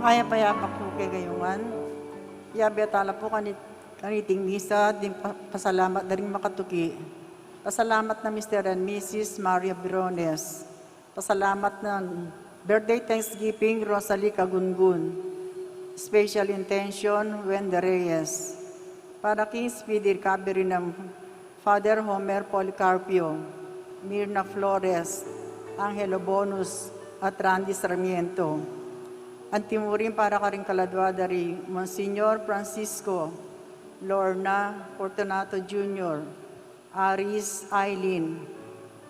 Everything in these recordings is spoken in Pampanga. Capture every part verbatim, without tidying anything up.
Mayap a yabak pu kekayu ngan. Yabe tala pu kanit-, kaniting misa, ding pa-, pasalamat da ring makatuki. Pasalamat nang Mister and Missus Maria Birones. Pasalamat nang birthday thanksgiving, Rosalie Cagungun. Special intention, Wende Reyes. Para king speedy recovery nang Father Homer Policarpio, Mirna Flores, Angelo Bonus, at Randy Sarmiento. Anti mu rin para karing kaladua da ri Monsignor Francisco, Lorna, Fortunato Junior, Aris, Eileen,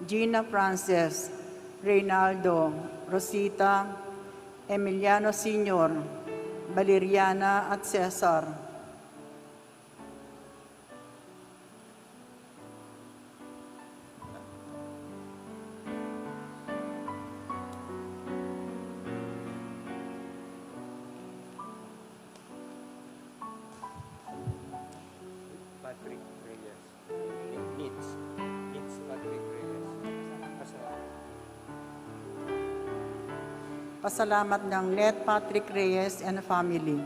Gina Frances, Reynaldo, Rosita, Emiliano Senior, Valeriana, at Cesar. Patrick Reyes. Ni-, Nits. Nits Patrick Reyes. Pasalamat. Pasalamat nang Net Patrick Reyes and family.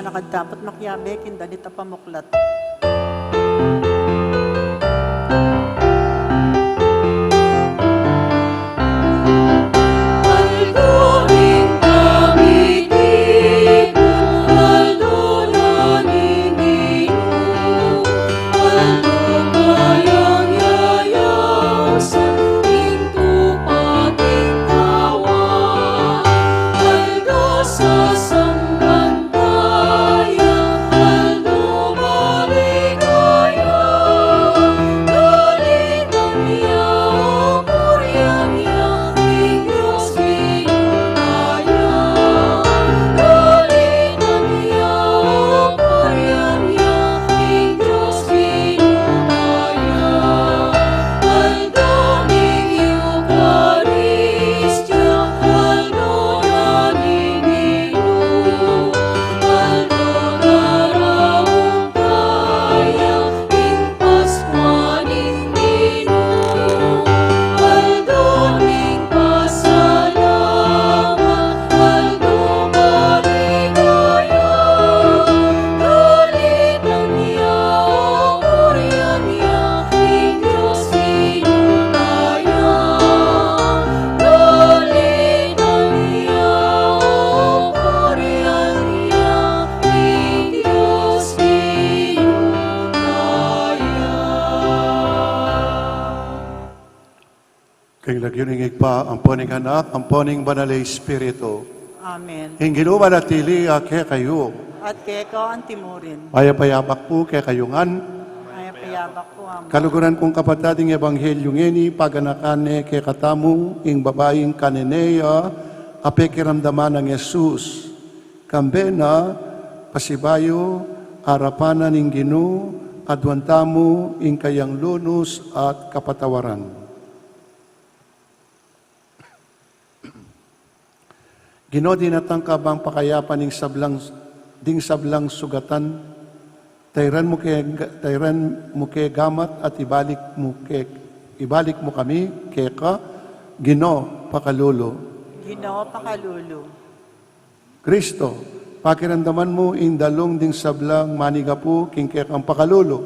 Nakadapot makiabe king dalit a pamuklat. King lagyu ning Ibpa, ampon ning Anak, ampon ning Banal a Espiritu. Amen. Ing Ginu manatili ya kekayu. At keka antimurin. Mayap a yabak pu kekayu ngan. Mayap a yabak pu, Ama. Kaluguran kung kapatad, ing ebanghelyu ngeni paganakan ne kekatamu ing babaing Cananea a pekiramdaman nang Jesus. Kambe na, pasibayu, arapan na ning Ginu, aduan tamu ing kayang lunus at kapatawaran. Ginu, dinatang ka bang pakayapan ding sablang, ding sablang sugatan? Tairan mu ke, tairan mu ke gamat at ibalik mu ke, ibalik mu kami keka. Ginu, pakalulu. Ginu, pakalulu. Kristo, pakiramdaman mu ing dalung ding sablang manigapu king kekang pakalulu.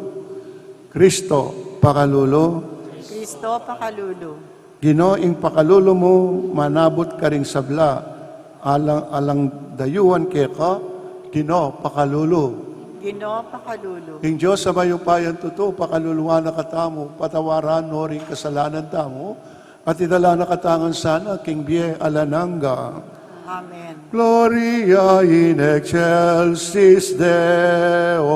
Kristo, pakalulu. Kristo, pakalulu. Ginu, ing pakalulu mu manabut karing sabla, alang, alang dayuan keka. Ginu, pakalulu. Ginu, pakalulu. Ing Dios a mayupayang tutu, pakaluluan na katamu, patawaran no ring kasalanan tamu, at idala na katamu ngan sana king bie alang angga. Amen. Gloria in excelsis Deo.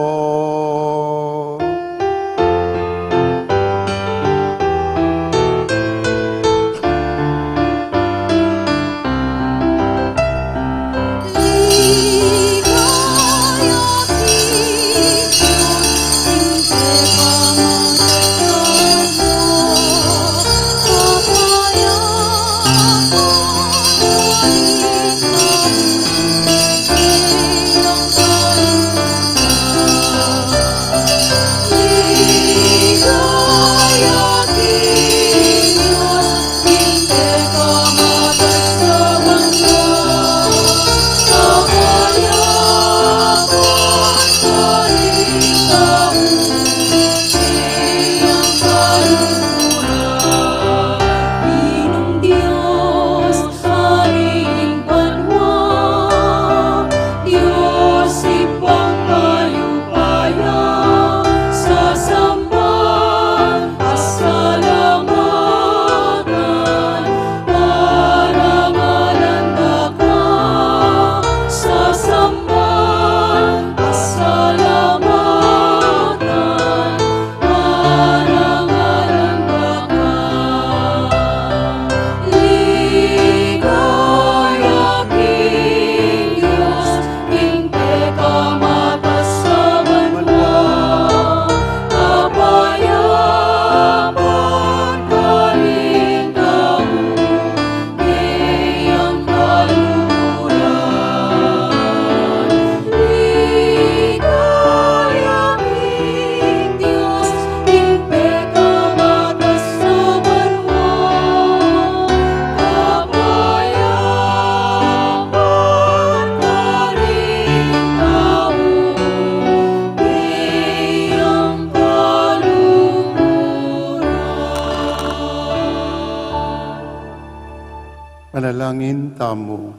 Dalangin tamu.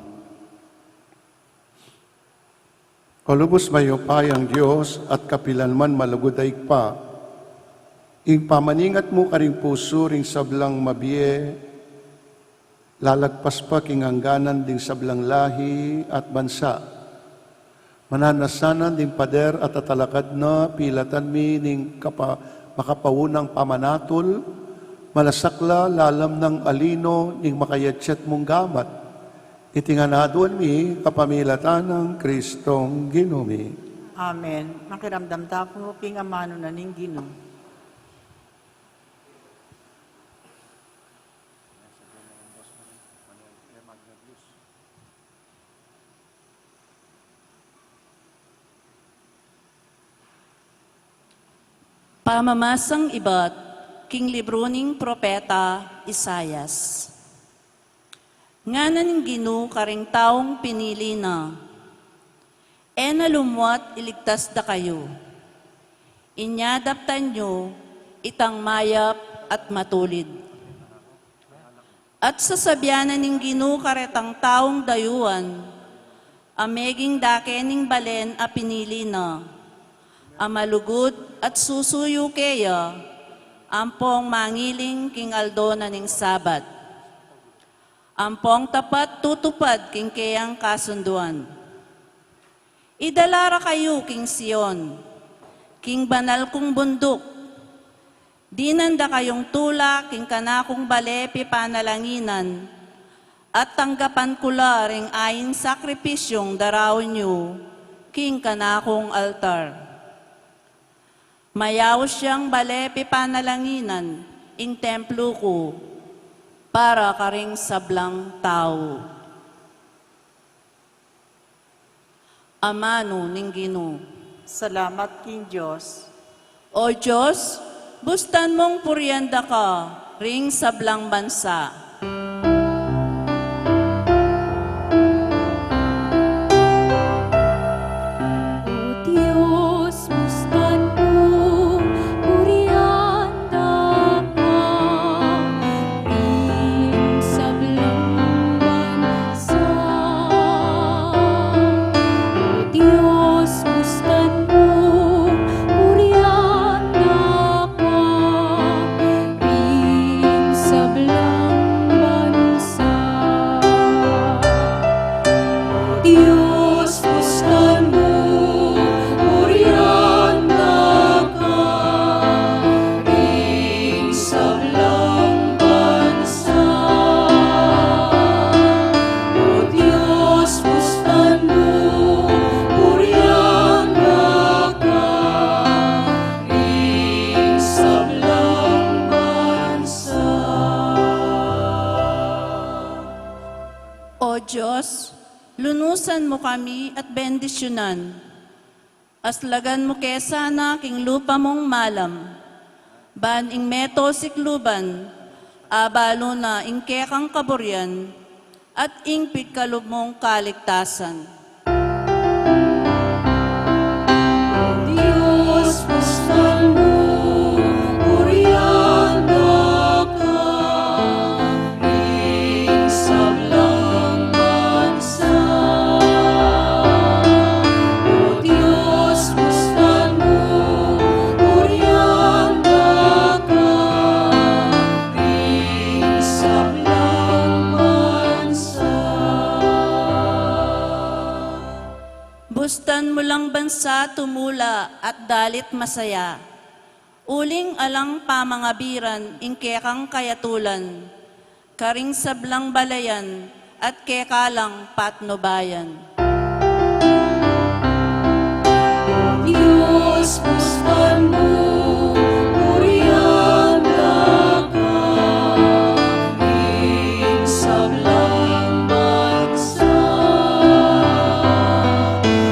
O lubus mayupayang Dios at kapilan man malugud a Ibpa, ing pamaningat mu karing pusu ring sablang mabie, lalagpas pa king angganan ding sablang lahi at bansa. Mananasanan ding pader at tatalakad na, pilatan mi ning kapa-, makapaunang pamanatul, malasakla lalam nang alino ning makayatsat mung gamat. Iti ngan aduan mi kapamilatan nang Kristong Ginu mi. Amen. Makiramdam tamu king amanu na ning Ginu. Pamamasang ibat king libru ning propeta Isaias. Ngana ning Ginu karing taung pinili na, e na lumuat, iligtas da kayu. Inya daptan yu itang mayap at matulid. At sasabian na ning Ginu karetang taung dayuan, a meging dake ning balen a pinili na, a malugud at susuyu keya, ampong mangiling king aldo na ning Sabat, ampong tapat tutupad king keyang kasunduan. Idala ra kayu king Sion, king banal kung bunduk. Dinan da kayung tula king kanakung bale pipanalanginan, at tanggapan ku la ring ain sakripisyung daraun yu king kanakung altar. Mayaus yang bale pipanalanginan ing templu ku para karing sablang tau. Amanu ning Ginu. Salamat king Dios. O Dios, bustan mung purian da ka ring sablang bansa. O Dios, bustan mung purian da ka ring sablang bansa. O Dios, bustan mung purian da ka ring sablang bansa. O Dios, bustan mung purian da ka ring sablang bansa. O Dios, bustan mung purian da ka ring sablang bansa. O Dios, lunusan mu kami at bendisyunan, aslagan mu ke sana king lupa mung malam, ban ing meto sikluban, abalu na ing kekang kaburian, at ing pigkalub mung kaligtasan. O Dios, bustan mung purian da ka ring sablang bansa. O Dios, bustan mung purian da ka ring sablang bansa. Bustan mu lang bansa tumula at dalit masaya, uling alang pamangabiran ing kekang kayatulan, karing sablang balayan at keka lang patnubayan. O Dios, bustan mung purian da ka ring sablang bansa.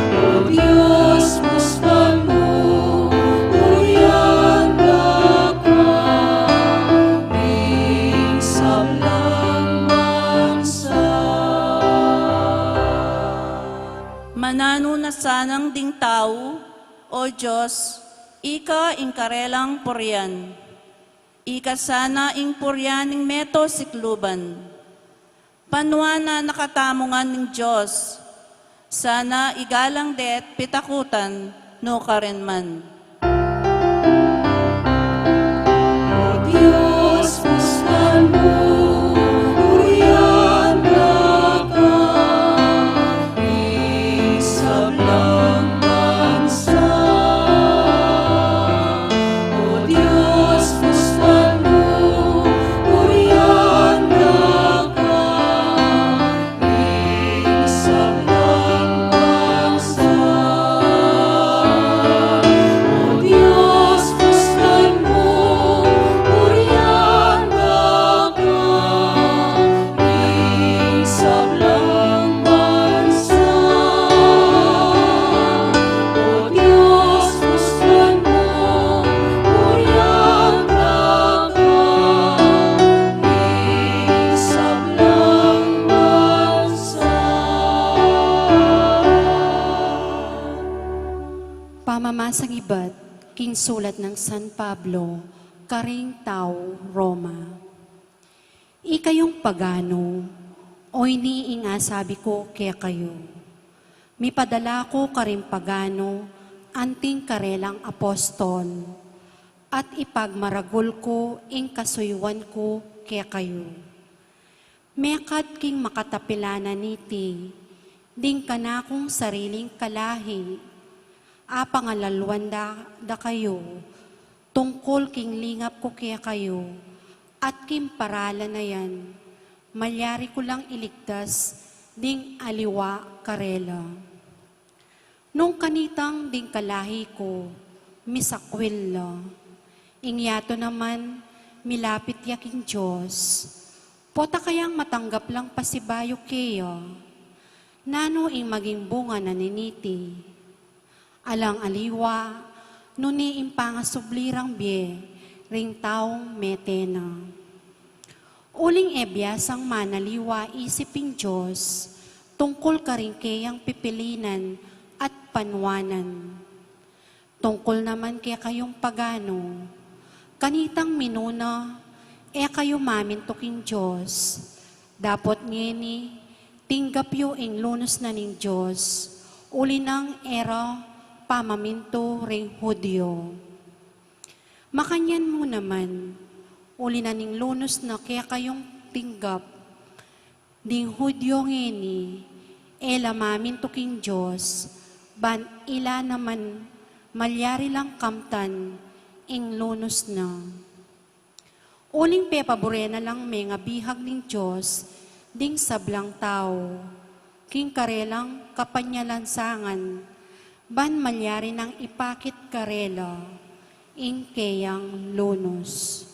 O Dios, bustan mung purian da ka ring sablang bansa. Mananu na sanang ding tau, O Dios, ika ing karelang purian. Ika sana ing purian ning meto sikluban. Panuanan na katamu ngan ning Dios, sana igalang de't pitakutan no karin man. O Dios, pustan mu, purian da ka, ing sablang bansa. O Dios, pustan mu, purian da ka, ing sablang bansa. O Dios, pustan mu, purian da ka, ing sablang bansa. O Dios, pustan mu, purian da ka, ing sablang bansa. Pamamasang ibat king sulat nang San Pablo karing tau Roma. Ikayung pagano, o ini ing asabi ku kekayu. Mipadala ku karing pagano anting karelang apostol, at ipagmaragul ku ing kasuyuan ku kekayu. Mekad king makatapilan na niti, ding kanakung sariling kalahi, apangalaluan da, da kayu, tungkul king lingap ku kekayu, at king paralan na yan, malyari ku lang iligtas ding aliwa karela. Nung kanitang ding kalahi ku, misakwil la. Ing yatu naman, milapit ya king Dios. Pota kayang matanggap lang pasibayu keya? Nanu ing maging bunga na niniti? Alang aliwa, nune ing pangasubli rang bie ring taung mete na. Uling e biasang manaliwa isip ing Dios tungkul karing keyang pipilinan at panuanan. Tungkul naman kekayung pagano, kanitang minuna, e kayu mamintu king Dios. Dapot ngeni, tinggap yu ing lunus na ning Dios, uli nang e ra pamamintu ring Judio. Makanyan mu naman, uli na ning lunus na kekayung tinggap, ding Judio ngeni, e la mamintu king Dios, ban ila naman malyari lang kamtan ing lunus na. Uling pepabure na lang mengabihag ning Dios ding sablang tau, king karelang kapanyalansangan, ban malyari nang ipakit karela ing keyang lunus.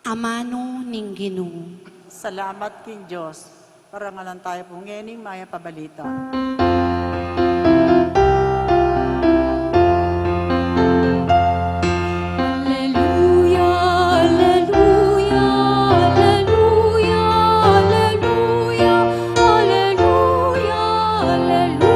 Amanu ning Ginu. Salamat king Dios. Parangalan tayu pu ngening mayap a balita. Aleluya, aleluya, aleluya, aleluya, aleluya, aleluya.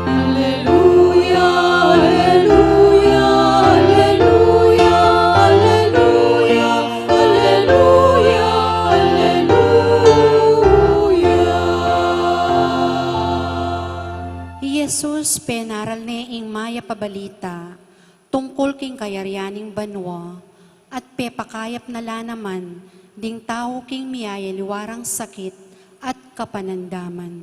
Aleluya, aleluya, aleluya, aleluya, aleluya, aleluya. I Jesus penaral ne ing mayap a balita tungkul king kayarian ning banua, at pepakayap na la naman ding tau king miyayaliwa rang sakit at kapanandaman.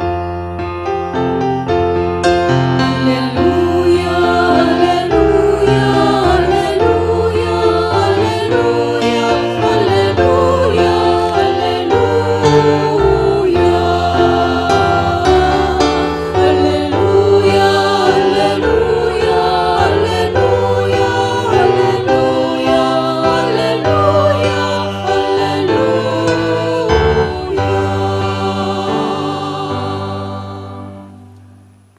Aleluya, aleluya, aleluya, aleluya, aleluya, aleluya. Aleluya, aleluya, aleluya, aleluya, aleluya, aleluya.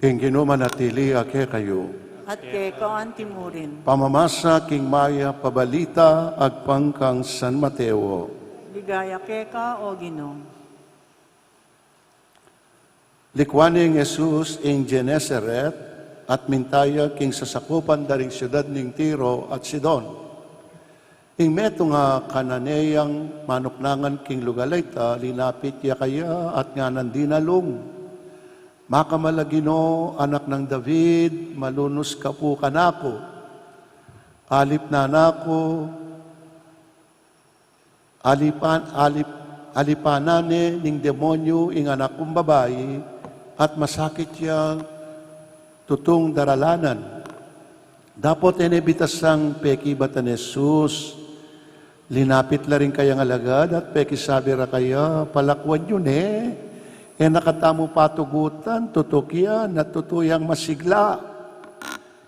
Ing Ginu manatili ya kekayu. At keka antimurin. Pamamasa king mayap a balita agpang kang San Mateo. Ligaya keka, O Ginu. Likuan ne ning Jesus ing Genesaret at minta ya king sasakupan da ring siudad ning Tiro at Sidon. Ing metung a Cananeang manuknangan king lugal a ita, linapit ya kaya at ngana, Dinalung, Makamal a Ginu, Anak nang David, malunus ka pu kanaku. Alipnan na ku, alipan, alip, alipanan ne ning demonyu ing anak kung babai, at masakit ya tutung daralanan. Dapot e ne bitasang pekibat nang Jesus. Linapit la ring kayang alagad at pekisabi ra kaya, Palakuan yu ne, e na katamu patugutan, tutu kian, at tutu yang masigla.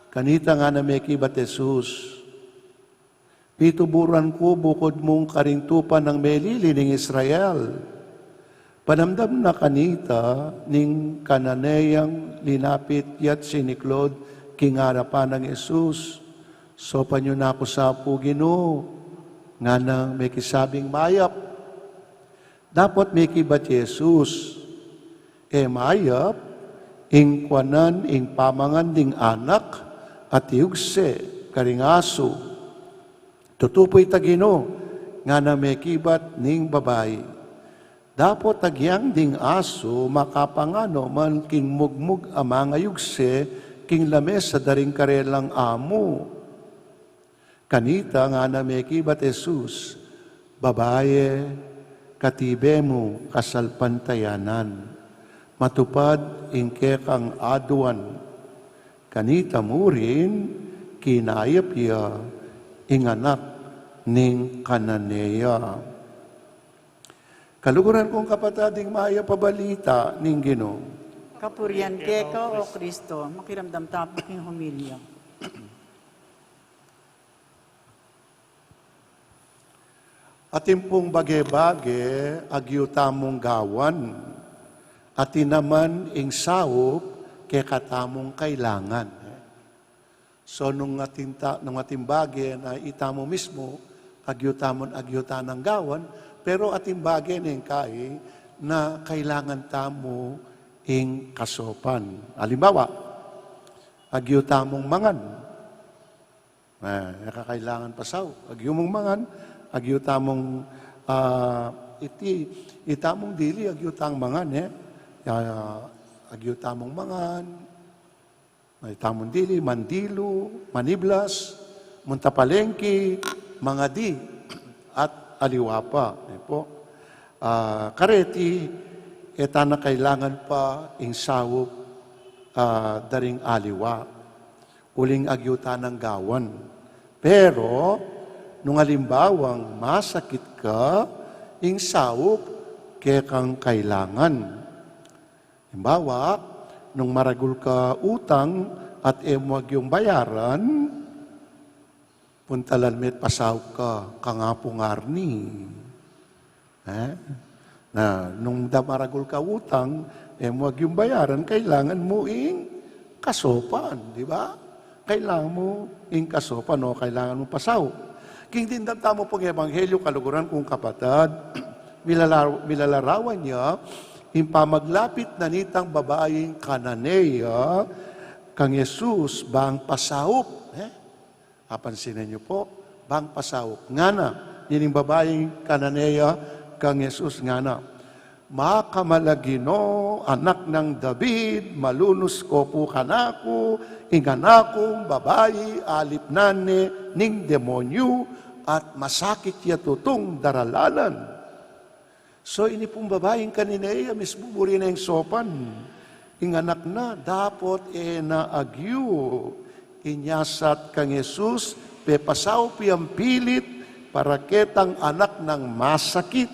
Kanita ngana mekibat Jesus, Pituburan ku bukud mung karing tupa nang melili ning Israel. Panamdam na kanita ning Cananeang linapit ya't siniklud king arapan nang Jesus. Saupan yu na ku sa pu, Ginu, nganang mekisabing mayap. Dapot mekibat Jesus, E mayap ing kuanan ing pamangan ding anak at iugse karing asu. Tutu pu ita, Ginu, ngana mekibat ning babai. Dapot agyang ding asu makapanganu man king mugmug a mangayugse king lamesa da ring karelang amu. Kanita ngana mekibat Jesus, Babai, katibe mu kasalpantayanan, matupad ing kekang aduan. Kanita murin kinayap ya ing anak ning Cananea. Kaluguran kung kapatad, ing mayap a balita ning Ginu. Kapurian keka, O Kristo. Makiramdam tamu king homilya. Atin pung bage-bage agyu tamung gawan, atin naman ing saup kekatamung kailangan. So, nung atin ta-, nung atin bage na itamu mismu, agyu tamun agyu tanang gawan, pero atin bage ne ing kai na kailangan tamu ing kasaupan. Alimbawa, agyu tamung mangan. Eh, e ka kailangan pasaup. Agyu mung mangan, agyu tamung, ah, iti, itamung dili, agyu tang mangan, e. Ah, agyu tamung mangan, itamung dili, mandilu, maniblas, munta palengki, mangadi, at aliwa pa. E pu. Ah, kareti, e ta na kailangan pa ing saup, ah, da ring aliwa. Uling agyu tanang gawan. Pero, nung alimbawang masakit ka, ing saup kekang kailangan. Alimbawa, nung maragul ka utang at e mu agyung bayaran, puntalan me't pasaup ka kang Apung Arnie. E? Na, nung da maragul ka utang, e mu agyung bayaran, kailangan mu ing kasaupan, di ba? Kailangan mu ing kasaupan o kailangan mu pasaup. King dimdam tamu pung ebanghelyu, kaluguran kung kapatad, milala-, milalarawan ya ing pamaglapit na nitang babaing Cananea kang Jesus bang pasaup. E? Apansinan yu pu, bang pasaup. Ngana, nining babaing Cananea kang Jesus ngana, Makamal a Ginu, Anak nang David, malunus ka pu kanaku, ing anak kung babai alipnan ne ning demonyu, at masakit ya tutung daralanan. So, ini pung babaing Cananea, mismu buri na ing saupan ing anak na, dapot e na agyu. Inya sat kang Jesus, pepasaup yang pilit para ketang anak nang masakit.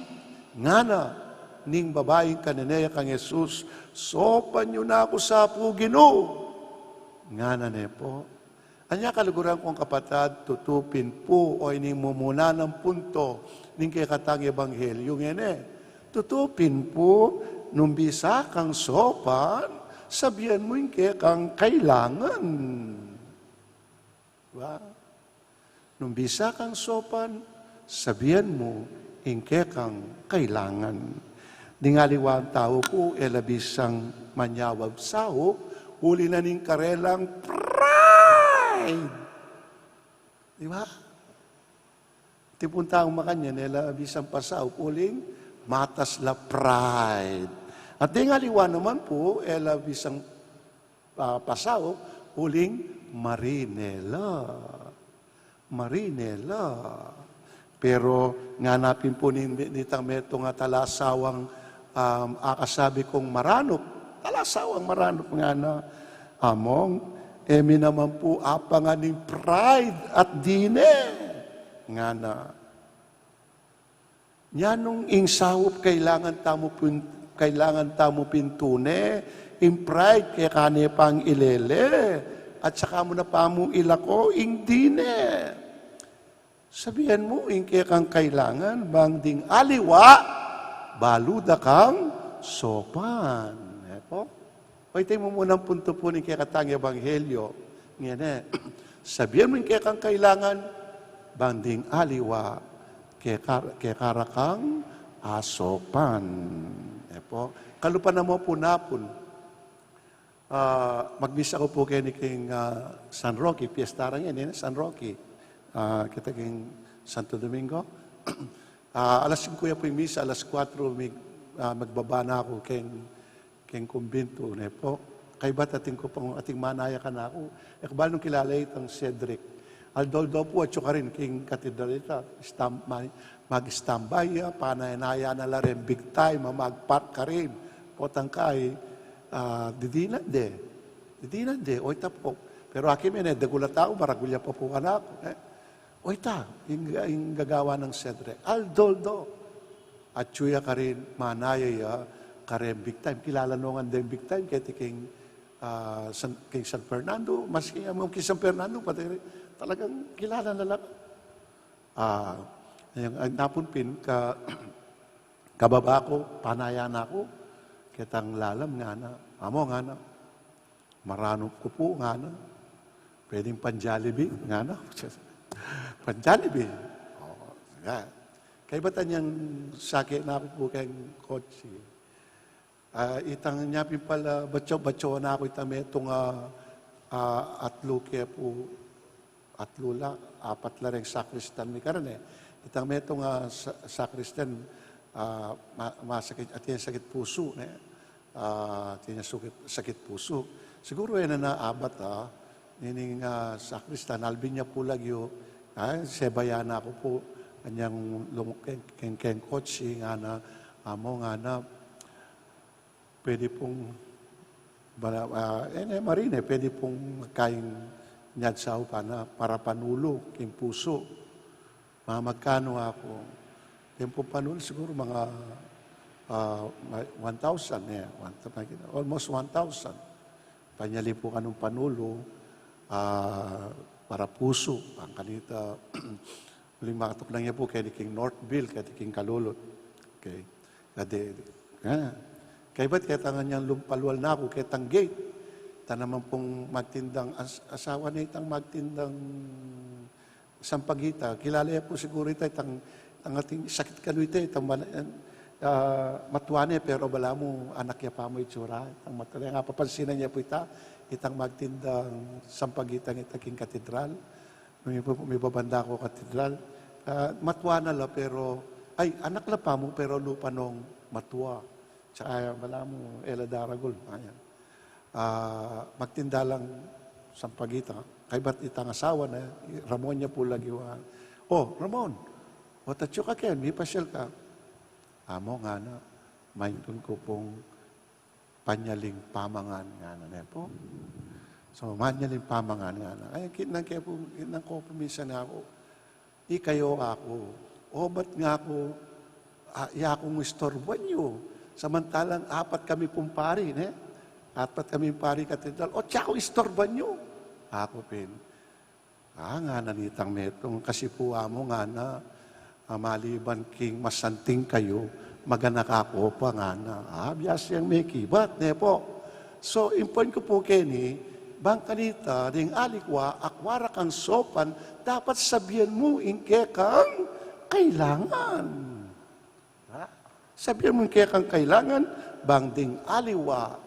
Ngana ning babaing Cananea kang Jesus, Saupan yu na ku sa pu, Ginu. Ngana ne pu. Anya, kaluguran kung kapatad, tutu pin pu, o ining mumuna nang punto ning kekatang ebanghelyu ngeni. Tutu pin pu, nung bisa kang saupan, sabian mu ing kekang kailangan. Diba? Nung bisa kang saupan, sabian mu ing kekang kailangan. Ding aliwang tau pu, e la bisang manyawad saup, uli na ning karelang pride. Di ba? Tipun tau makanyan, e la bisang pasaup uling matas la, pride. At ding aliwa naman pu, e la bisang, ah, pasaup uling marine la. Marine la. Pero ngana pin pu ning, nitang metung a talasawang, um, akasabi kung maranup, talasawang maranup, ngana, among, e mi naman pu apangan ing pride at dine, ngana. Nya nung ing saup kailangan tamu pin, kailangan tamu pin tune, ing pride keka ne pang ilele, at saka mu na pa mu ilako ing dine. Sabian mu ing kekang kailangan, bang ding aliwa, balu da kang sopan. E pu? O, ita ing mumunang punto pu ning kekatang ebanghelyo. Ngeni, sabian mu ing kekang kailangan, bang ding aliwa, keka, keka ra kang asopan. E pu? Kalupa na mu pu napun. Ah, magmisa ku pu keni king, ah, San Roque, piesta ra ngeni, San Roque. Ah, kita king Santo Domingo. Ah, alas singku ya pu ing misa, alas kuatro mig-, ah, magbaba na ku keng, keng kumbintu, ne pu. Kaybat atin ku pung, atin manaya kanaku. E ku balu nung kilala ya itang Cedric. Aldo-aldo pu atyu karin king katedral ita. Stam-, ma-, mag-standby ya, panaya-naya na la reng big time a magpark karin. Potang kai, ah, didinan de. Didinan de, o ita pu. Pero aki mene, dagulat aku, maragul ya pa pu kanaku, e. O ita, ing, ing gagawan nang Cedric. Aldo-aldo. Atyu ya karin, manaya ya, kareng big time. Kilala no ngan deng big time, keti king, ah, San, king San Fernando, maski amu king San Fernando, pati rin, talagang kilala na la. Ah, ayun, ay, napun pin, ka, kababa ku, panaya na ku, ketang lalam, ngana, amo, ngana, maranup ku pu, ngana, pwedeng pan-Jollibee, ngana, pan-Jollibee. O, ya. Kaybat anyang sake na ku pu keng kotse. Ah, itang nya pin pala, batyo-batyo na ku itang metung a, ah, atlu ke pu, atlu la, apat la reng sakristan mi karin, e. Itang metung a sa-, sakristan, ah, ma-, masakit, atin yang sakit pusu, ne. Ah, atin yang sakit, sakit pusu. Siguru e na naabat, ah, nining, ah, sakristan, albi nya pu lagyu, ah, sebayan na ku pu, anyang lum-, keng, keng, keng kotse, ngana, amo, ngana, pwede pung, bala, ah, e ne, marine, pwede pung magkaing nyad saup, ngana, para panulu king pusu. Mga magkanu aku. Atin pung panulu siguru mga, ah, ma-, one thousand, e. One, almost one thousand. Panyali pu kanung panulu, ah, para pusu, bang kanita, uling makatuknang ya pu keti king Northville, keti king Calulot. Okay. Kadi, ah. Kaybat ketang anyang lumpalual na ku, ketang gate. Ita naman pung magtindang as-, asawa ne itang magtindang sampagita. Kilala ya pu siguru ita, itang, itang ating sakit kanu ita, itang man-, ah, matua ne, pero balamu anak ya pa mu itsura. Itang matua ne, apapansinan ya pu ita, itang magtindang sampagita ita king katedral. Miba-, mibabanda ku katedral. Ah, matua na la, pero, ay, anak la pa mu, pero lupa nong matua. Tsaka, balamu, e la daragul, ayan. Ah, magtinda lang sampagita. Kaybat itang asawa na, Ramon ya pu lagyu, ah. "O, Ramon, o, atyu ka ken, mipasyal ka." "Amo," ngana, "maintun ku pung panyaling pamangan," ngana, ne pu. So, "Panyaling pamangan," ngana. Ay, kitnan ke pu, kitnan ku pu minsan aku, ikayo aku. Obat nga ku, ah, ya kung istorban yu. Samantalang apat kami pung pari, ne? Apat kami pari katedral. O, ya kung istorban yu. Aku pin. Ah, ngana nitang metung, kasi pu, Amo, ngana, ah, maliban king masanting kayu, maganak aku pa, ngana. Ah, biasa yang mekibat, ne pu. So, ing point ku pu keni, bang kanita, ding alikwa, akwa ra kang sopan, dapat sabian mu ing kekang kailangan. Ha? Sabian mu ing kekang kailangan, bang ding aliwa,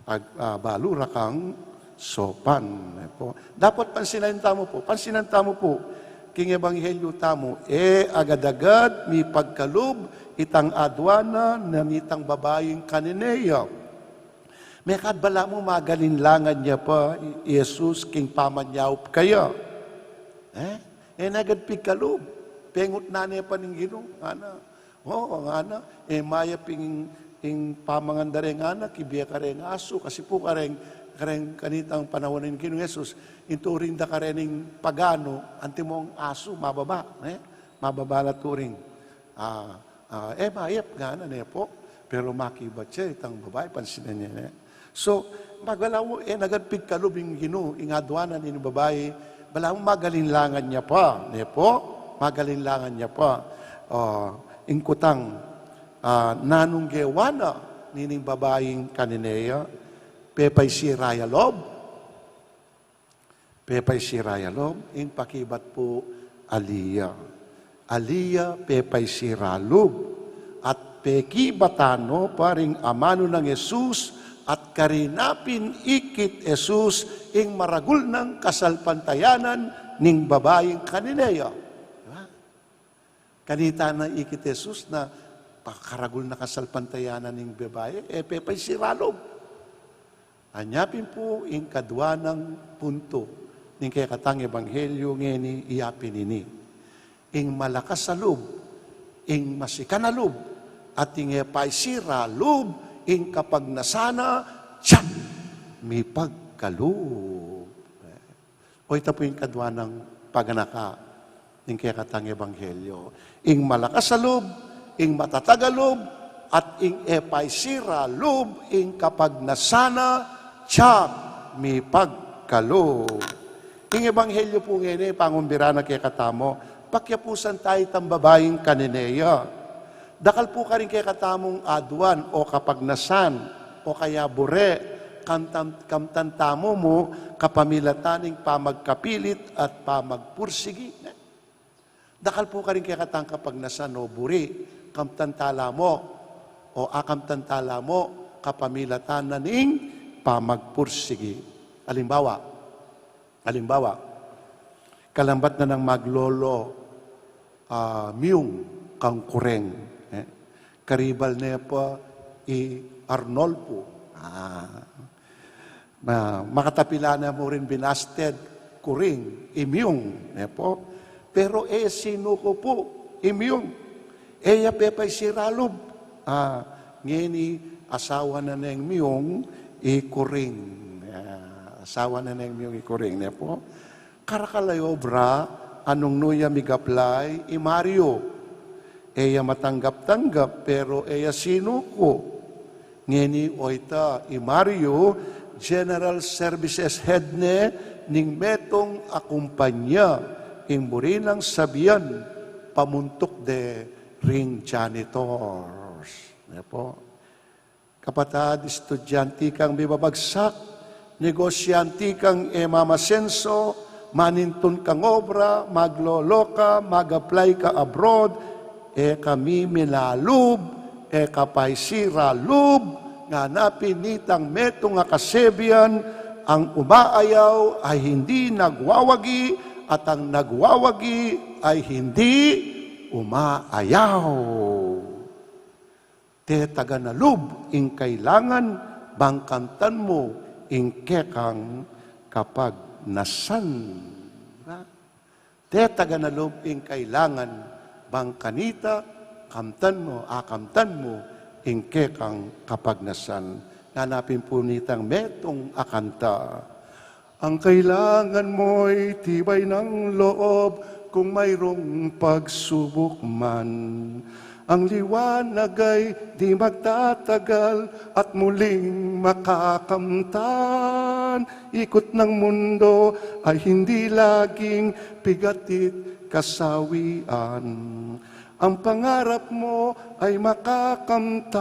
ag-, ah, balu ra kang sopan. Ne pu. Dapat pansinan tamu pu, pansinan tamu pu. King ebanghelyu tamu, e agad-agad mipagkalub itang aduanan nitang babaing Cananea. Mekad balamu magalinlangan ya pa i Jesus king pamanyaup kaya. E, e na agad pigkalub. Pengutnan ne pa ning Ginu, ngana. O, ngana, e mayap ing, ing pamangan da reng anak, ibie kareng asu, kasi pu kareng, kareng kanitang panaun ning Ginu Jesus, ing turing da karening paganu, antimong asu, mababa, ne? Mababa la turing. A, a, e mayap, ngana, ne pu. Pero makibat ya itang babai, pansinan ye, ne? So, balamu, e na agad pigkalub ing Ginu ing aduanan ning babai, balamu magalinlangan ya pa, ne pu? Magalinlangan ya pa. O, ing kutang, a, nanung gewa na nining babaing Cananea, pepaisira ya lub. Pepaisira ya lub, ing pakibat pu ali ya. Ali ya pepaisira lub, at pekibatan no pa ring amanu nang Jesus, at karin na pin ikit Jesus ing maragul nang kasalpantayanan ning babaing Cananea. Di ba? Kanita na ikit Jesus na pakaragul na kasalpantayanan ning babai, e pepaisira lub. Anya pin pu ing kadua nang puntu ning kekatang ebanghelyu ngeni, iya pin ini. Ing malakas a lub, ing masikan a lub, at ing e paisira lub ing kapagnasan na, tiyak mipagkalub. O, ita pu ing kadua nang paganaka ning kekatang ebanghelyu. Ing malakas a lub, ing matatag a lub, at ing e paisira lub ing kapagnasan na, tiyak mipagkalub. Ing ebanghelyu pu ngeni, pangumbira na kekatamu, pakiapusan taya itang babaing Cananea. Dakal pu karing kekatamung aduan o kapagnasan o kaya bure, kamtan, kamtan tamu mu kapamilatan ning pamagkapilit at pamagpursigi. Dakal pu karing kekatang kapagnasan o buri, kamtan tala mu, o akamtan tala mu kapamilatan na ning pamagpursigi. Alimbawa, Alimbawa, kalambat na nang maglolo, a, Myung kang Kuring, e. Karibal ne pa i Arnolfo. A, na, makatapila na mu rin binasted Kuring, i Myung, ne pu. Pero e sinuku pu i Myung. E ya pepaisira lub. A, ngeni asawa na neng Myung i Kuring. A, asawa na neng Myung i Kuring, ne pu. Karakal a obra a nung nu ya migaplay i Mario. E ya matanggap-tanggap, pero e ya sinuku. Ngeni o ita i Mario, general services head ne ning metung a kumpanya, ing buri nang sabian, pamuntuk de ring janitors. Ne pu? Kapatad, estudyante kang mibabagsak, negosyante kang e mamasenso, manintun kang obra, maglolo ka, mag-apply ka abroad, e ka miminalub, e ka paisira lub, ngana pin nitang metung a kasebian, ang umaayaw ay hindi nagwawagi, at ang nagwawagi ay hindi umaayaw. Tetagan na lub ing kailangan, bang kamtan mu ing kekang kapagnasan. Tetagan na lub ing kailangan, bang kanita, kamtan mu, akamtan mu ing kekang kapagnasan. Ngana pin pu nitang metung a kanta. Ang kailangan mo'y tibay ng loob kung mayroong pagsubok man. Ang liwanag ay di magtatagal at muling makakamtan. Ikot ng mundo ay hindi laging pigatit kasawian. Ang pangarap mo ay makakamtan,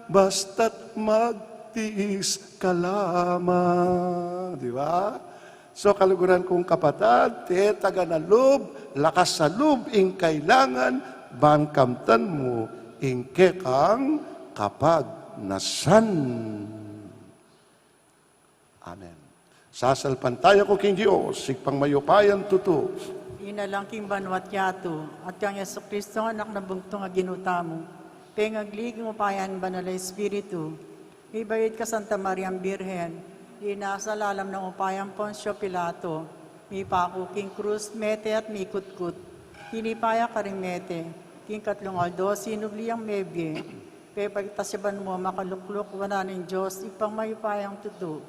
basta't magtiis ka lamang. Di ba? So, kaluguran kung kapatad, tetagan a lub, lakas a lub ing kailangan, bang kamtan mu ing kekang kapagnasan. Amen. Sasalpantaya ku king Dios, Ibpang mayupayang tutu, Ina lang king banua at yatu, at kang Jesucristo, Anak na bugtung a Ginu tamu, pengagli king upaya ning Banal a Espiritu, ibayut kang Santa Mariang Birhen, inasal alam nang upaya nang Poncio Pilato, mipaku king krus, mete at mikutkut, tinipa ya karing mete, king katlung aldo sinubli yang mebie, pepagtas ya ban mu makalukluk wanan ning Dios, Ibpang mayupayang tutu.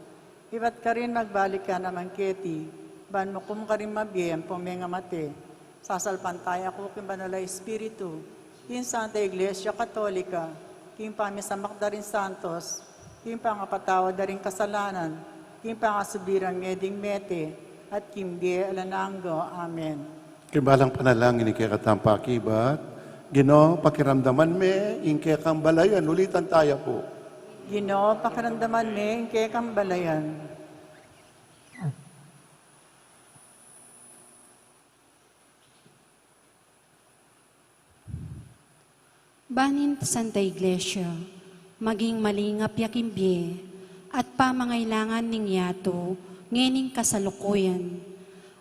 Ibat karin magbalik ya naman keti, ban mukum karing mabie ampong mengamate. Sasalpantaya ku king Banal a Espiritu, king Santa Iglesia Katolika, king pamisamak da ring santos, king pangapatawad da ring kasalanan, king pangasubli rang mie ding mete, at king bie alang angga. Amen. King balang panalangin ning kekatang pakibat, Ginu, pakiramdaman me ing kekang balayan. Ulitan taya pu. Ginu, pakiramdaman me ing kekang balayan. Ban ing Santa Iglesia maging malingap ya king bie at pamangailangan ning yatu ngening kasalukuyan,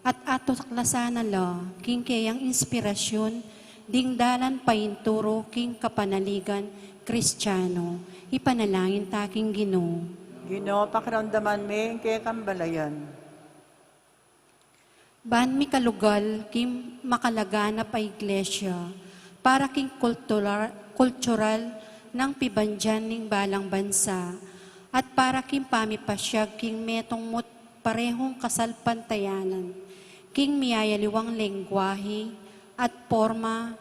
at atuklasan na la king keyang inspirasyun ding dalan painturu king kapanaligan Kristiano, ipanalangin ta king Ginu. Ginu, pakiramdaman me ing kekang balayan. Ban mikalugal king makalaganap a iglesia, para king kultura-, kultural nang pibandian ning balang bansa, at para king pamipasiag king metung mu't parehung kasalpantayanan, king miyayaliwang lengguahe at porma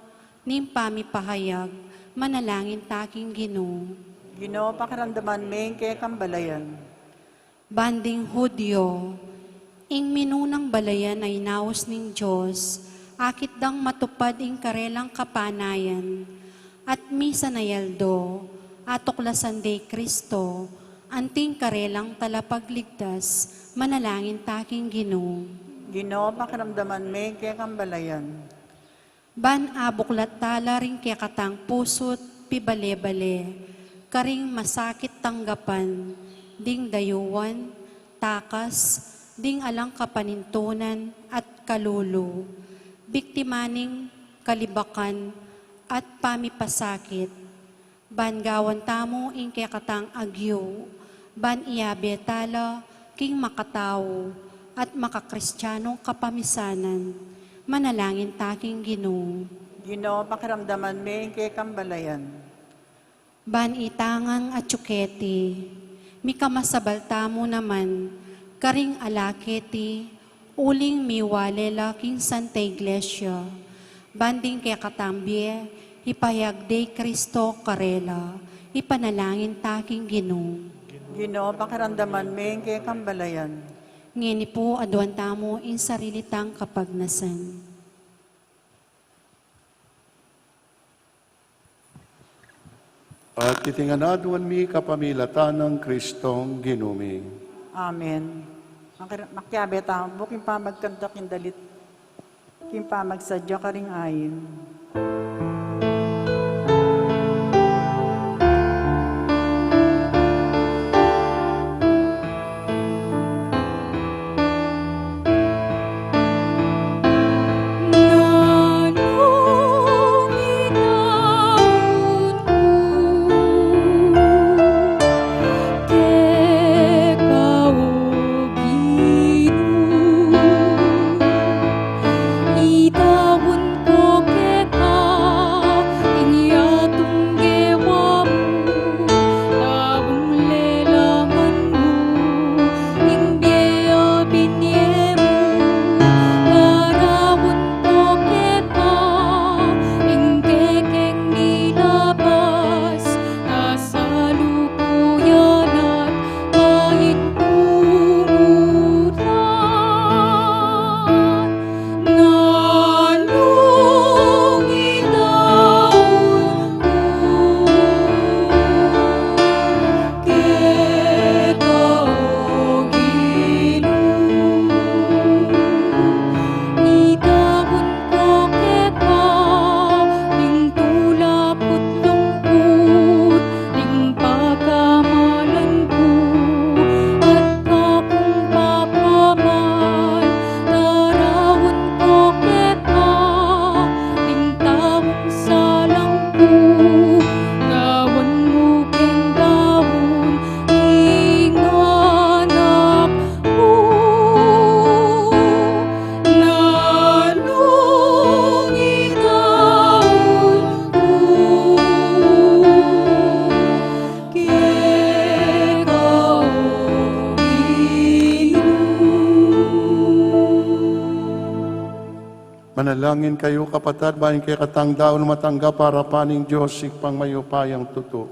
ning pamipahayag, manalangin ta king Ginu. Ginu, pakiramdaman me ing kekang balayan. Ban ding Judio, ing minunang balayan a inaus ning Dios, akit dang matupad ing karelang kapanayan, at misan a aldo, atuklasan de i Kristo, anting karelang talapagligtas, manalangin ta king Ginu. Ginu, pakiramdaman me ing kekang balayan. Ban abuklat tala ring kekatang pusu't pibale-bale karing masakit tanggapan ding dayuan, takas, ding alang kapanintunan at kalulu, biktima ning kalibakan at pamipasakit. Ban gawan tamu ing kekatang agyu, ban iyabe tala king makatau at makakristianung kapamisanan, manalangin ta king Ginu. Ginu, pakiramdaman me ing kekang balayan. Ban itang atiu keti, mikamasabal tamu naman karing ala keti, uling miwale la king Santa Iglesia, ban ding kekatang bie, ipayag de i Kristo karela, ipanalangin ta king Ginu. Ginu, pakiramdaman me ing kekang balayan. Ngeni pu aduan tamu ing sarili tang kapagnasan. At iti ngan aduan mi kapamilatan nang Kristong Ginu mi. Amen. Maki-, makiabe tamu pu king pamagkantak ing dalit, king pamagsadya karing ain. Langin kayu, kapatad, ba ing kekatang daun matanggap king arapan ning Dios, Ibpang mayupayang tutu.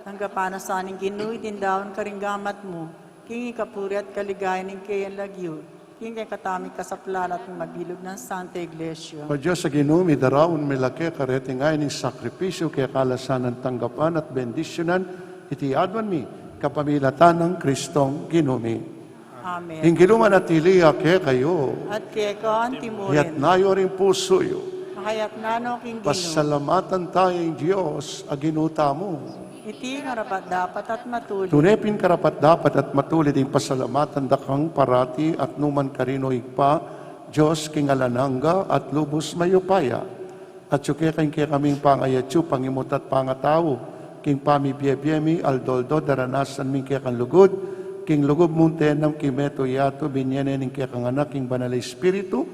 Tanggapan na sa ning Ginu iting daun karing gamat mu, king ikapuri at kaligayan ning keyang lagyu, king kekatamung kasaplalan at ning mabilug nang Santa Iglesia. O Dios a Ginu, midaraun mi la keka reting ain ning sakripisyu kekalasanan, tanggapan at bendisyunan iti aduan mi kapamilatan nang Kristong Ginu mi. Amen. Ing Ginu manatili ya kekayu. At keka anti mu rin. Iyatas yu ring pusu yu. Makayatas no king Ginu. Pasalamatan taya ing Dios a Ginu tamu. Iti karapat-dapat at matulid. Tune pin karapat-dapat at matulid ing pasalamatan da kang parati at nukarin man, O Ibpa, Dios king alang angga at lubus mayupaya. Atyu keka ing kekaming pangayatsu, pangimut at pangatau, king pamibie-bie mi aldo-aldo daranasan mi ing kekang lugud, king lugud mung tenam king metung yatu, binie ne ning kekang Anak ing Banal a Espiritu,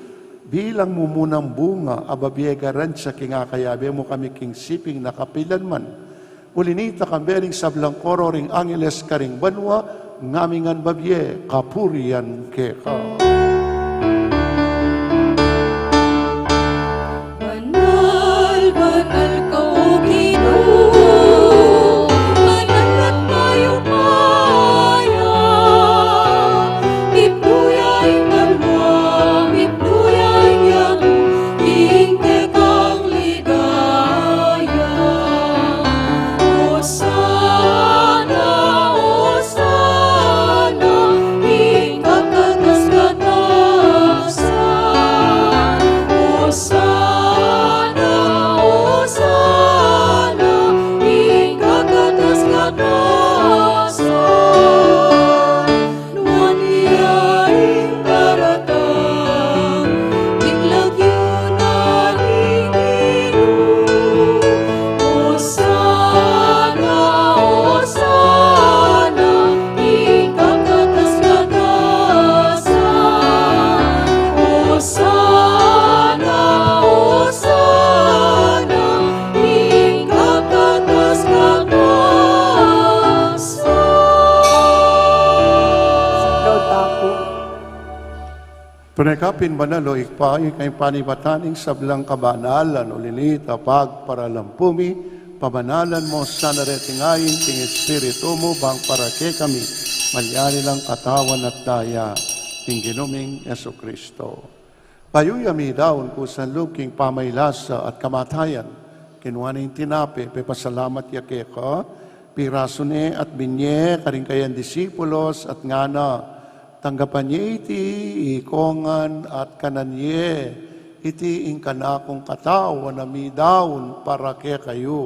bilang mumunang bunga a babie garansya king akayabe mu kami king siping na kapilan man. Uli na nita, kambe ning sablang koro ring angeles karing banua, ngaming ngan babie kapurian keka. Banal, banal ka, O Ginu, banal at mayupaya, mipnu ya ing banua, mipnu ya ing yatu, king kekang ligaya. Osana, Osana, ing kakatas-katasan. Osana, Osana, ing kakatas-katasan. Nuan ya ing daratang, ing lagyu na ning Ginu. Osana, Osana, ing kakatas-katasan. Osana, Osana, ing kakatas-katasan. Lord, taku. Tune ka pin banal, O Ibpa, ika ing panibatan ning sablang kabanalan, uli na nita pagparalampu mi, pabanalan mu sana reting ain king Espiritu mu, bang para kekami malyari lang katawan at daya ning Ginu ming Jesucristo. Bayu ya midaun kusa lub king pamaylasa at kamatayan, kinua ne ing tinape, pepasalamat ya keka, pirasu ne at binie karing kayang disipulos at ngana: Tanggapan ye iti ikongan at kanan ye, iti ing kanakung katawan a midaun para kekayu.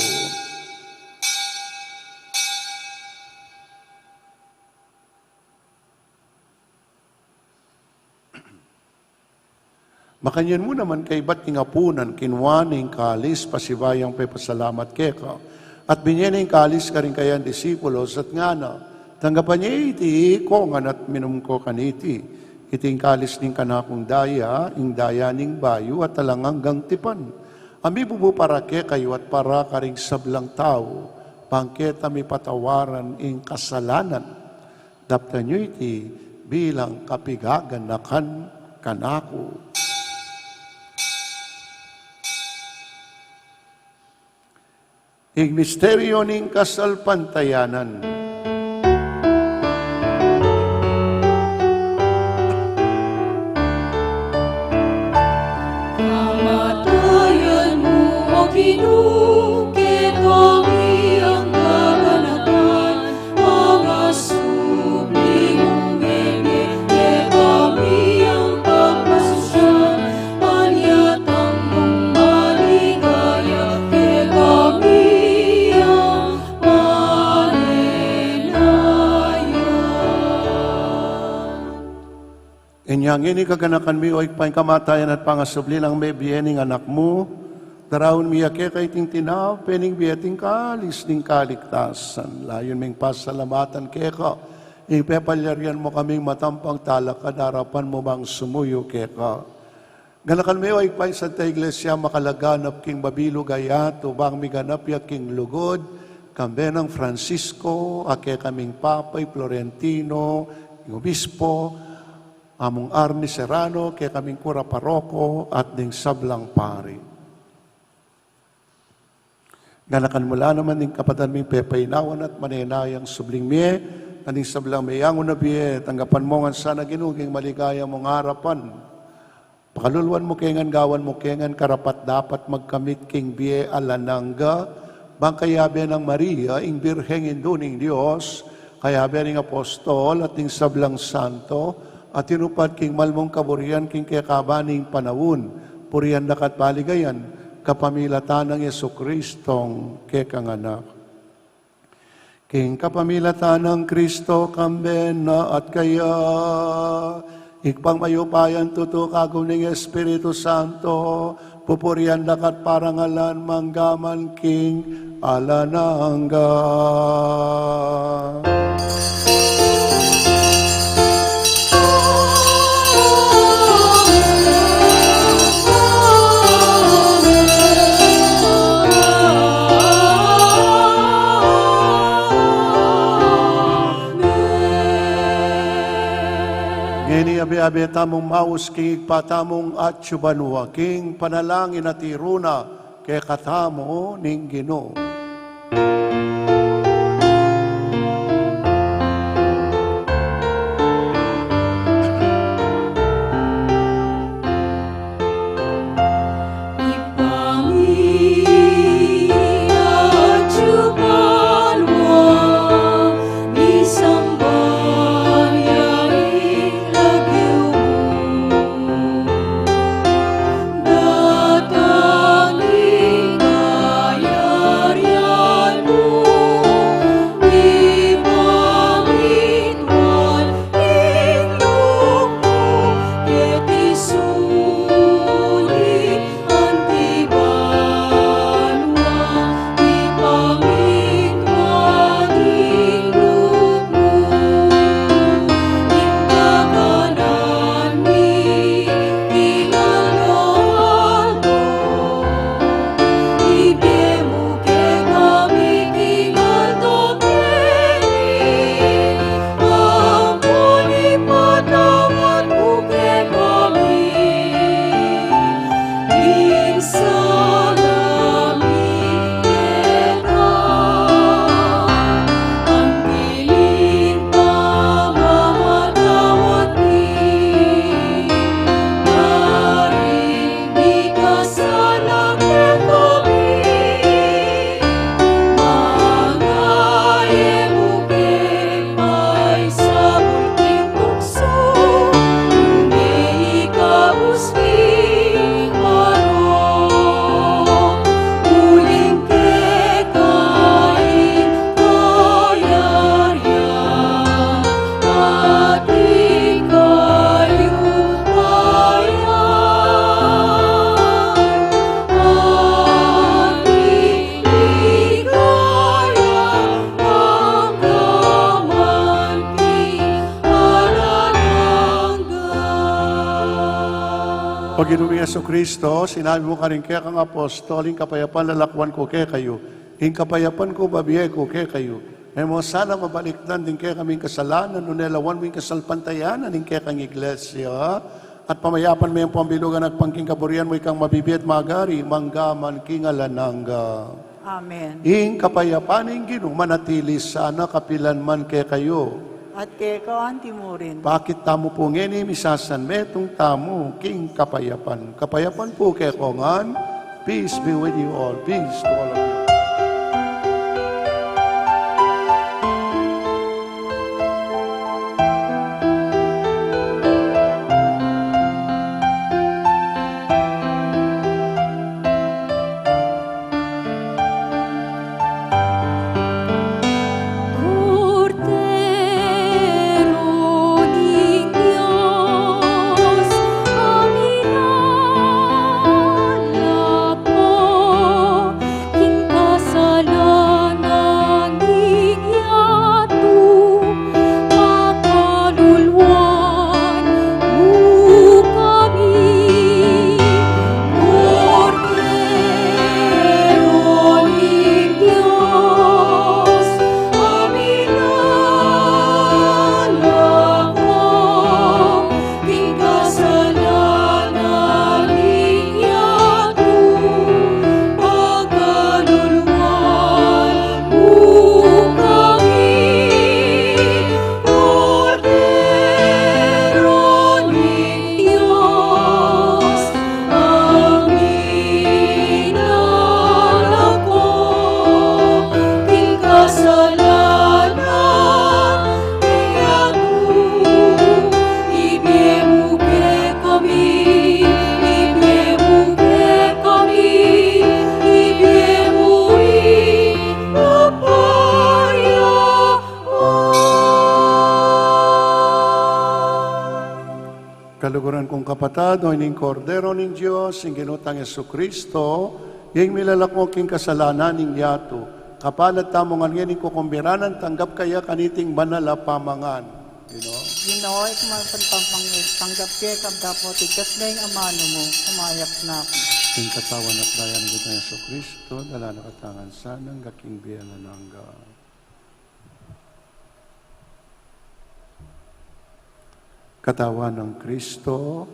Makanyan mu naman kaybat ning apunan, kinua ne ing kalis, pasibayu yang pepasalamat keka, at binie ne ing kalis karing kayang disipulos at ngana: Tanggapan ye iti ikongan at minum ko kaniti, iti ing kalis ning kanakung daya, ing daya ning bayu at alang anggang tipan, a mibubu para kekayu at para karing sablang tau, bang keta mipatawaran ing kasalanan. Daptan yu iti bilang kapigaganakan kanaku. Ing misteryu ning kasalpantayanan. Kamatayan mu, O Ginu, kekami ing kaganakan, pangasubli mung mebie, kekami ing pagpasisyan, panyatang mung maligaya, kekami ing manenaya. Inya ngeni kaganakan mi, O Ibpa, ing kamatayan at pangasubli nang mebie ning Anak mu, daraun mi ya keka iting tinape ning bie at ing kalis ning kaligtasan. Layun ming pasalamatan keka ing pepalyarian mu kaming matampang talakad king arapan mu bang sumuyu keka. Ganakan me, O Ibpa, ing Santa Iglesia makalaganap king mabilug a yatu bang miganap ya king lugud, kambe nang Francisco a kekaming Papa, i Florentino, ing Obispo, Among Arnie Serrano, kekaming kura paroko at ding sablang pari. Ganakan mu la naman ding kapatad ming pepainawan at manenayang subling mie, at ding sablang meyangu na bie, tanggapan mu ngan sana, Ginu, king maligaya mung arapan. Pakaluluan mu ke ngan, gawan mu ke ngan karapat-dapat magkamit king bie alang angga, bang kayabe nang Maria, ing Birheng Indu ning Dios, kayabe ning apostol at ding sablang santo, a tinupad king mal mung kaburian king kekaban ning panaun, purian da ka at baligayan, kapamilatan nang Jesucristong kekang Anak. King kapamilatan nang Kristo, kambe na at kaya, Ibpang mayupayang tutu, kagum ning Espiritu Santo, pupurian da ka at parangalan mangga man king alang angga. Ngeni abe-abe tamung maus king Ibpa tamung atsu banua, king panalangin a tiru na kekatamu ning Ginu. O Ginu ming Jesucristo, sinabi mu karing kekang apostol, ing kapayapan lalakwan ku kekayu, ing kapayapan ku bibie ku kekayu. E mu sana mabalikdan ding kekaming kasalanan, nune lawan mu ing kasalpantayanan ning kekang Iglesia, at pamayapan me ing pambilugan agpang king kaburian mu, ikang mabibie at magari mangga man king alang angga. Amen. Ing kapayapan ning Ginu manatili sana kapilan man kekayu. At keka antimurin. Pakit tamu pu ngeni misasanmetung tamu king kapayapan. Kapayapan pu kekongan. Peace be with you all. Peace to all of you. Kaluguran kung kapatad, o ining Kordero ning Dios, ing Ginu tang Jesucristo, ing milalako king kasalanan ning yatu. Kapalad tamu ngan ngeni king kukumbiranan, tanggap kaya kaniting banal a pamangan. Ginu. Ginu, ikman ku pang tanggap keka dapot ing kasneng amanu mu, kumayap na ku. King katawan at daya ning Ginu tang Jesucristo, dala na katamu ngan sana angga king bie alang angga. Katawan nang Kristo.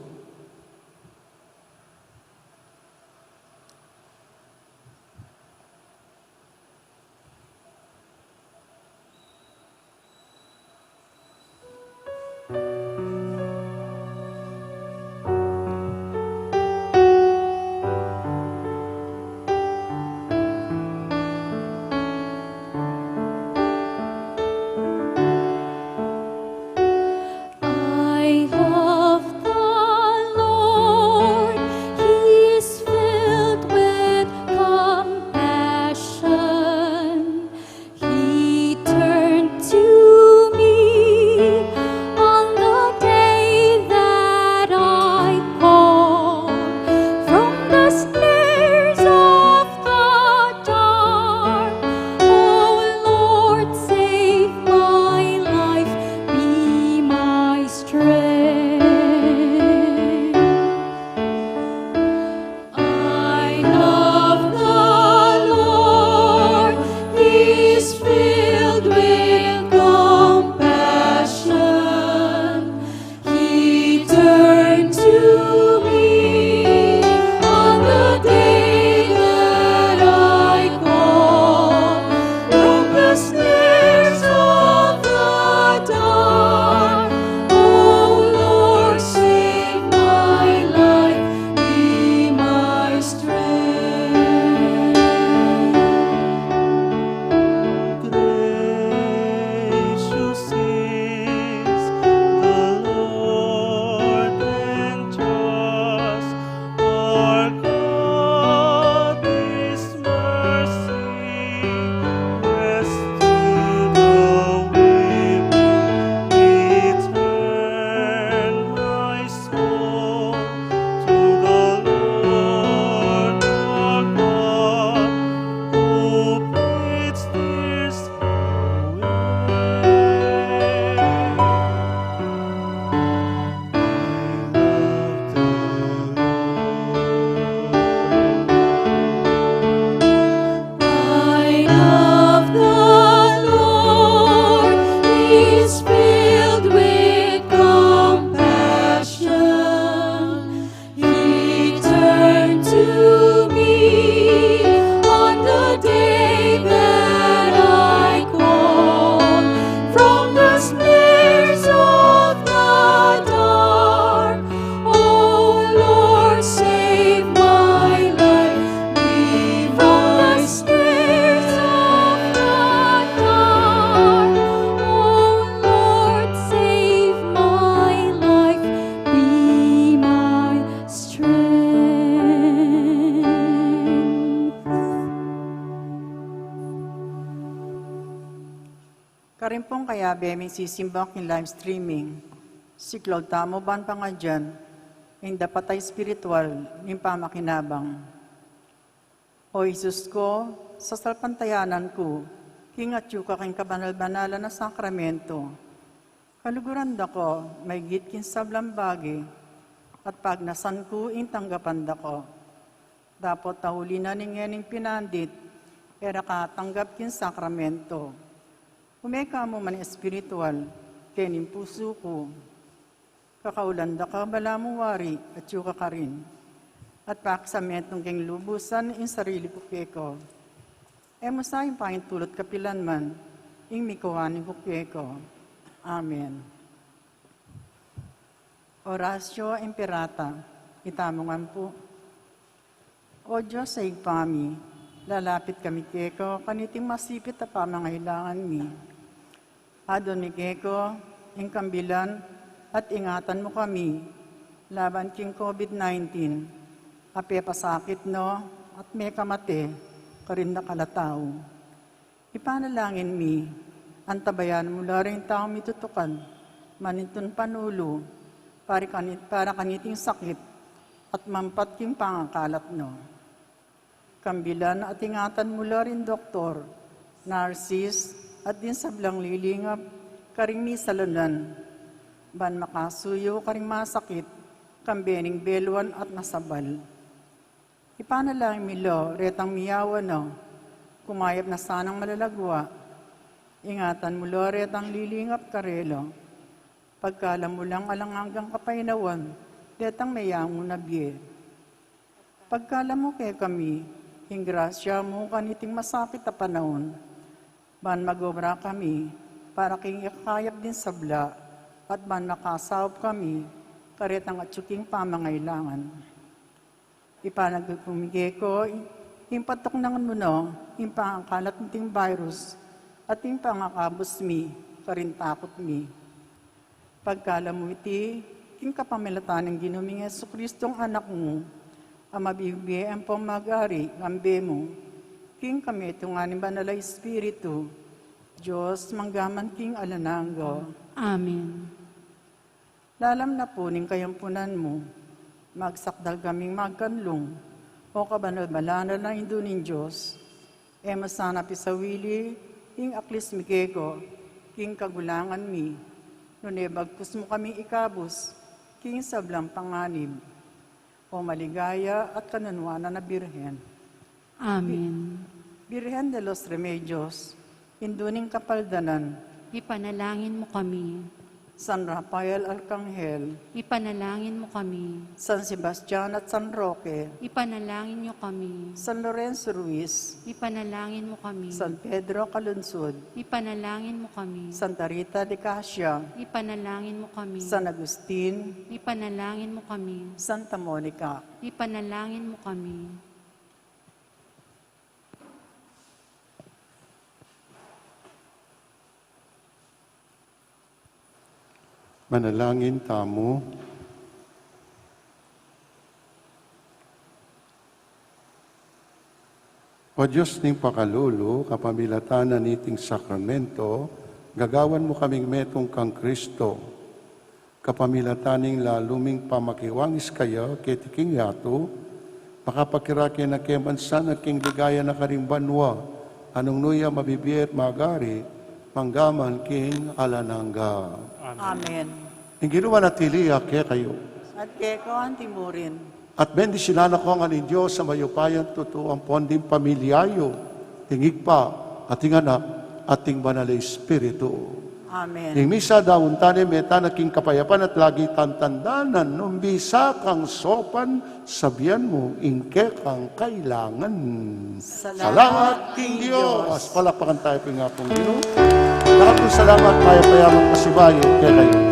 I love the Lord, He is filled with compassion. He turned to me on the day that I called. From the snares of the dark, O Lord, save my life, be my strength. I love the Lord, He is filled with compassion. He turned to me on the day that I called. From the snares of the dark, O Lord, save my life, be my strength. Gracious is the Lord and just. Our God is mercy, rescue the weak. He turned my soul to the Lord our God, who pities tears away. I love the Lord, He is filled with compassion. He turned to me on the day that I called. From the snares of the dark, O Lord, save my life, be my strength. From the snares of the dark, O Lord, save my life, be my strength. Karin pung kayabe ming sisimba king live streaming, siklaud tamu ban pangadyan ing dapat a espiritual ning pamakinabang. O Jesus ku, sasalpantayanan ku king atyu ka king kabanal-banalan a sakramento. Kaluguran da ka maigit king sablang bage, at pagnasan ku ing tanggapan da ka. Dapot a uli na ning ngening pinandit, e ra ka tanggap king sakramento. Ume ka mu man espiritual kening pusu ku. Kakaulan da ka balamu wari atyu ka karin, at pakisametung keng lubusan ing sarili ku keka. E mu sa ing paintulut kapilan man ing mikuaning ku keka. Amen. Oratio Imperata. Itamu ngan pu. O Dios a Ibpa mi, lalapit kami keka kaniting masipit a pamangailangan mi. Adwan mi keka ing kambilan at ingatan mu kami laban king COVID nineteen a pepasakit no at mekamate karin dakal a tau. Ipanalangin mi, antabayanan mu la ring taung mitutukan manintun panulu, para kani-, para kaniting sakit at mampat king pangakalat no. Kambilan at ingatan mu la ring doktor, nurses, at ding sablang lilingap karing misalanan, ban makasuyu karing masakit, kambe ning beluan at masabal. Ipanalangin mi la retang miyawa na, kumayap na sanang malalagwa. Ingatan mu la retang lilingap karela. Pagkalam mu lang alang anggang kapaynawan detang meyangu na bie. Pagkalam mu kekami ing grasya mu kaniting masakit a panaun, ban magobra kami para king ikakayap ding sabla, at ban makasaup kami karetang atyu king pamangailangan. Ipanagpang mi keka ing patuknangan mu na ing pangakalat niting virus at ing pangakabus mi karing takut mi. Pagkalam mu iti king kapamilatan ning Ginu ming Jesucristo, Anak mu, a mabibie ampong mag-ari kambe mu king kametungan ning Banal a Espiritu, Dios, mangga man king alang angga. Amen. Lalam na pu ning kayampunan mu, magsakdal kaming magkanlung, o kabanal-banalan a Indu ning Dios. E mu sana pisawili ing aklis mi keka king kagulangan mi, nune bagkus mu kaming ikabus king sablang panganib, o maligaya at kanunuanan a Birhen. Amen. Birhen de los Remedios, Indu ning Kapaldanan, ipanalangin mu kami. San Rafael Arkanghel, ipanalangin mu kami. San Sebastian at San Roque, ipanalangin yu kami. San Lorenzo Ruiz, ipanalangin mu kami. San Pedro Calungsod, ipanalangin mu kami. Santa Rita de Casia, ipanalangin mu kami. San Agustin, ipanalangin mu kami. Santa Monica, ipanalangin mu kami. Manalangin tamu. O Dios ning pakalulu, kapamilatan na niting sakramento, gagawan mu kaming metung kang Kristo. Kapamilatan ning lalu ming pamakiwangis kaya keti king yatu, makapakirake na ke man sana king ligaya na karing banua, a nung nu ya mabibie at mag-ari, mangga man king alang angga. Amen. Ing Ginu manatili ya kekayu. At keka anti mu rin. At bendisyunan na kayu ngan ning Dios a mayupaya tutu ampon ding pamilya yu, ding Ibpa, at ding Anak, at ding Banal a Espiritu. Amen. Ing misa daun tane, mete na king kapayapan at lagi tang tandanan, nung bisa kang saupan, sabian mu ing kekang kailangan. Salamat king Dios. Palakpakan tamu pu ing Apung Ginu. Dakal pung salamat, mayap a pasibayu kekayu.